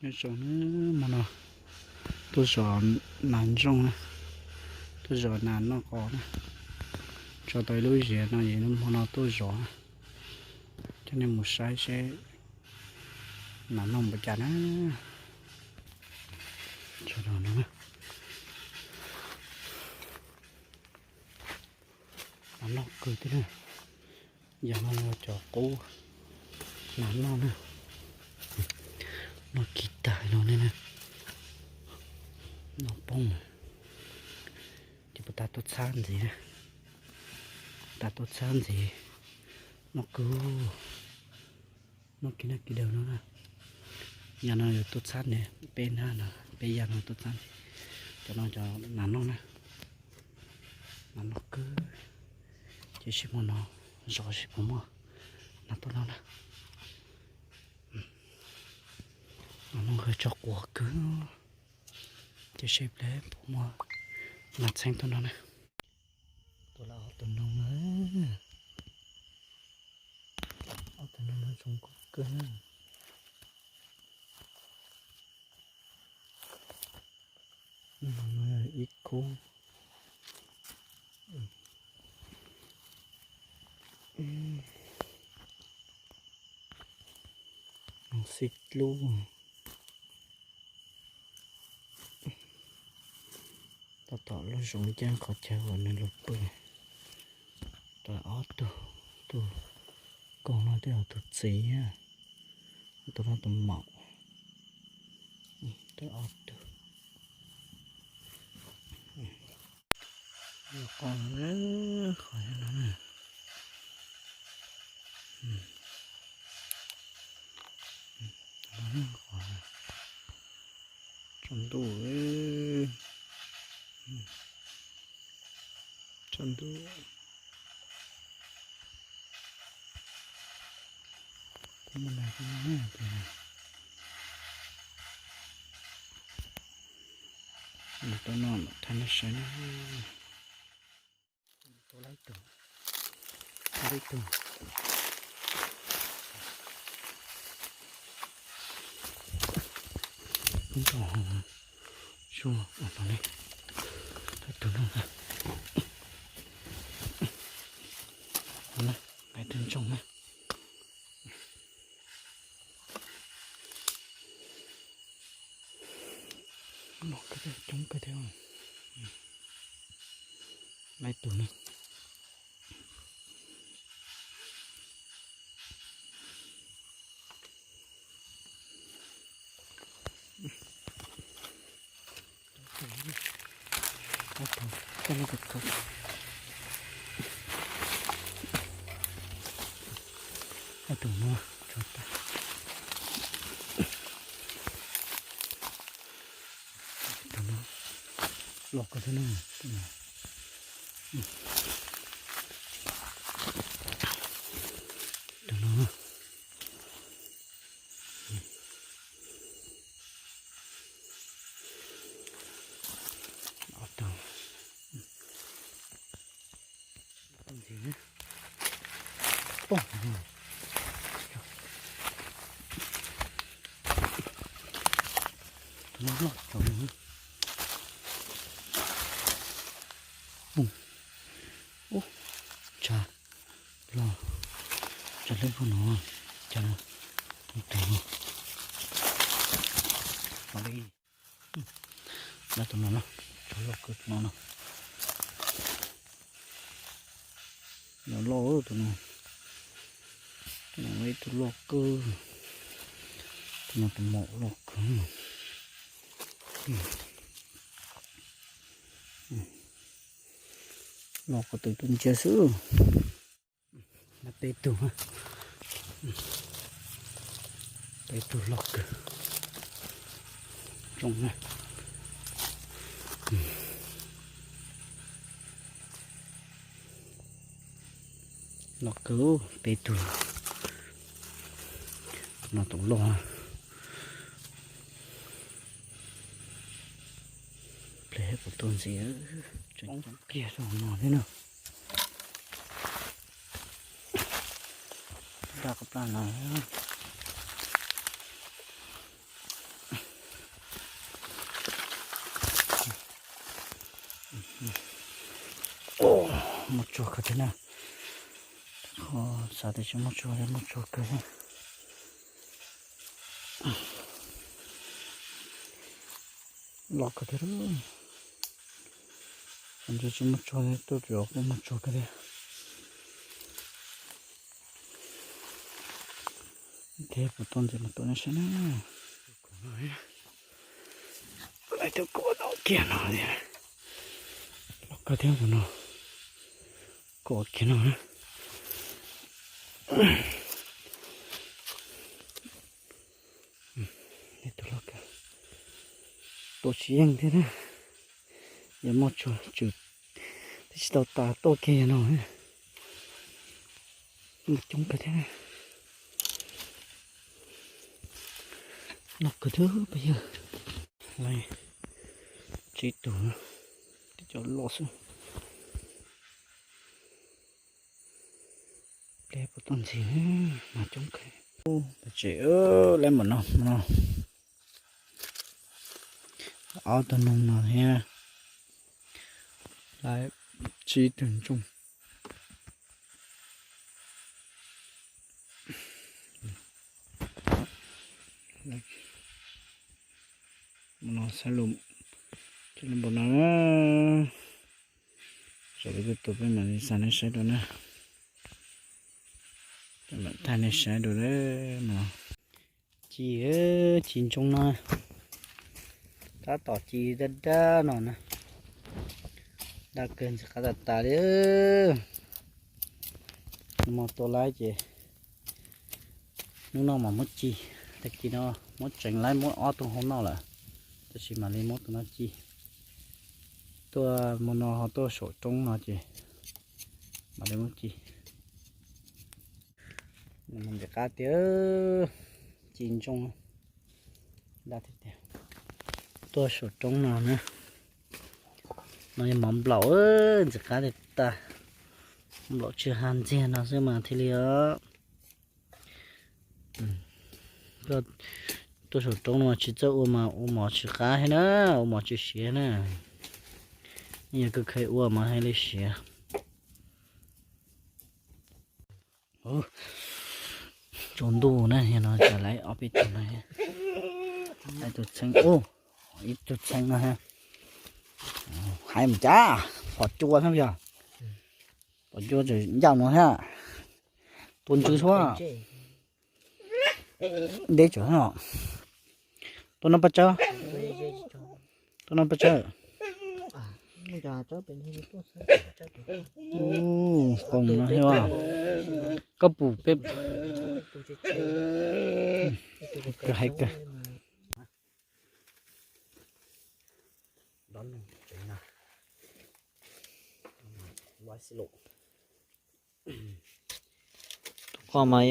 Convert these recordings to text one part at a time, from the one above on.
Nyob zoo na, hmo no tuaj zov nas ntsooj na, tuaj zov nas noj qos na. Tso tau ib lub ziav no es hmo no tuaj zov, coj nej mus saib seb nas noj npaum cas na. Tso no na, nas noj kawg thiab na. Yog no yog cov qub nas noj na, noj kiv tag no ne, noj poob. Ces puas tas tuaj txhab ntxiv, tas tuaj txhab ntxiv, noj kawg, noj kiv naj kiv daws no na. Yam no yog tuaj txhab ne, peb nab no, peb yam no tuaj txhab. Cov no cov nas noj na, nas noj kawg. Ces seb hmo no zov seb puas muaj nas tuaj noj na. Nas noj kawg, tso quav kawg. Ces seb pliag puas muaj nas txheeb tuaj noj na. Tua lawm ob tug noog na, ob tug noog no zoo nkauj kawg na. No yog ib khub, noog xib dlub. Tab tom lub zoov ncaab qhov chaw uas nws lug pw. Rau ob tug, tus koog no twb yog tus txiv, tus no tus maum. Rau ob tug. Qos, qos no na. Qos tsaus ntuj, tsaus ntuj. Mus tau no thaiv nej saib na. Tau lawm ib tug, tau lawm ib tug. Ib tug, zuag ua no ne, tau ib tug no na. Lawm ib tug ntsoog na. Los kawg thiab, coob kawg thiab. Laib tug na. Laib tug, laib tug, koj laib tug kawg. Laib tug no, tso tag. Tus no loj kawg thiab na, tus no. Tus no. Ob tug. Ntxiv na. Poob. Tus no loj tshaj no. Poob. Ub, tshav loj, tshav loj poob no, tshav no, tus no, no li, no tus no na, tshav loj kawg tus no na. No loj tus no, tus no ib tug loj kawg, tus no tus maum loj kawg. Loj ko tw tuaj ntsia xwb. Peb tug, peb tug loj kawg. Zoo na. Loj kawg, peb tug. No tus loj. Pliag kuv tuaj ntxiv, tseem coob pliag rau no thiab na. Daj ko plaj no. Muaj tsuag kawg thiab na. Qhov xav tias tsis muaj tsuag, muaj tsuag kawg thiab. Loj kawg thiab. Ntshe tsis muaj tsuag, tuaj pem kuj muaj tsuag kawg thiab. Thiab puas tuaj ntxiv mus tuaj nej saib na. Lawv tuaj kov no kiag no, loj kawg thiab tus no, kov kiag no na. Tus loj kawg, tuaj tsis yeej thiab na. Yog muaj tsuag tsum twb tsis tau tas tuaj kiag no. Coob kawg thiab. Loj kawg thiab pab yawg. Lawv tsib tug, tib co loj xwb. Peb puas tuaj ntxiv mas coob kawg. Tsis, lawv mus no, mus no. Ob tug noog no thiab. Lawv tsib tug ntsooj. Mus no xab lus, cov lus npaum no. Tsam lawv tuaj tua peb mam li xa nej saib dua na. Peb mam thaij nej saib dua na. Ci, ci ntsooj no tab tom ci dab dab no na. Dab kawg ntxim qab tas tas li. Mus tua laib ces hnub no mas muab ci, tag kis no muab tseev laib muab ob tug hauv noj lawm, tab sis mam li muab tus no ci. Tuaj mus no ho tuaj saum roob no ces mam li muab ci. Ntxim qab tiag, ci ntsooj dab tiag tiag. Tuaj saum roob no na, no yog mov nplaum, ntxim qab tiag tas. Nplaum tsw ha ntxiag no xwb mas thiaj li os. Tuaj saum roob no tsis txawj ua mas ua mov tsis qab thiab na, ua mov tsis siav na. Yog kawg kheev ua mas thiaj li siav. Tsaus ntuj na, yog no cas lawv ob peb tug no, ib tug txheeb, ib tug txheeb no. Hais mus cas, phom cua thiab yog, phom cua tseem ncaj no thiab. Tua ntsws xwb. Deb tsawv no. Tuaj no Paj Tsawb. Tuaj no Paj Tsawb. Qoos no thiab. Koj pum peb. Kawg hais kawg. Tus ko mas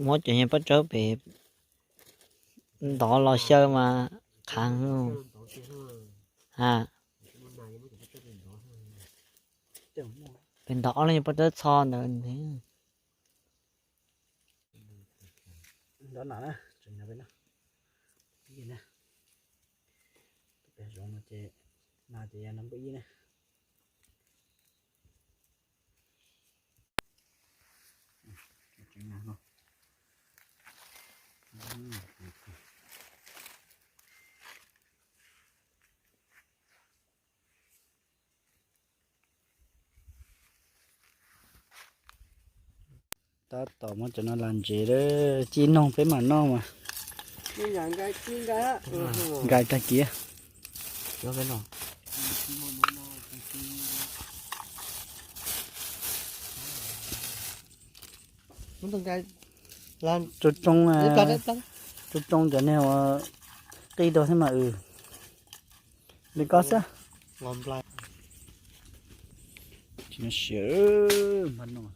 muab cov niag Paj Tsawb pem ntov los xyaw mas qhav. Ha, pem ntov ob leeg Paj Tsawb txho ntawd. Ntov na, tseem na peb na, pib na, peb zoov no ces, na ces yog no npawb ib na. Tab tom muab cov no las ntsev lawm, ci noog peb mam noj mas. Nkais tag kiag. Tsoo tsoo, tsoo tsoo cov niag uas qij rau thiab mas. Li ko xwb. Siav, hmab noj.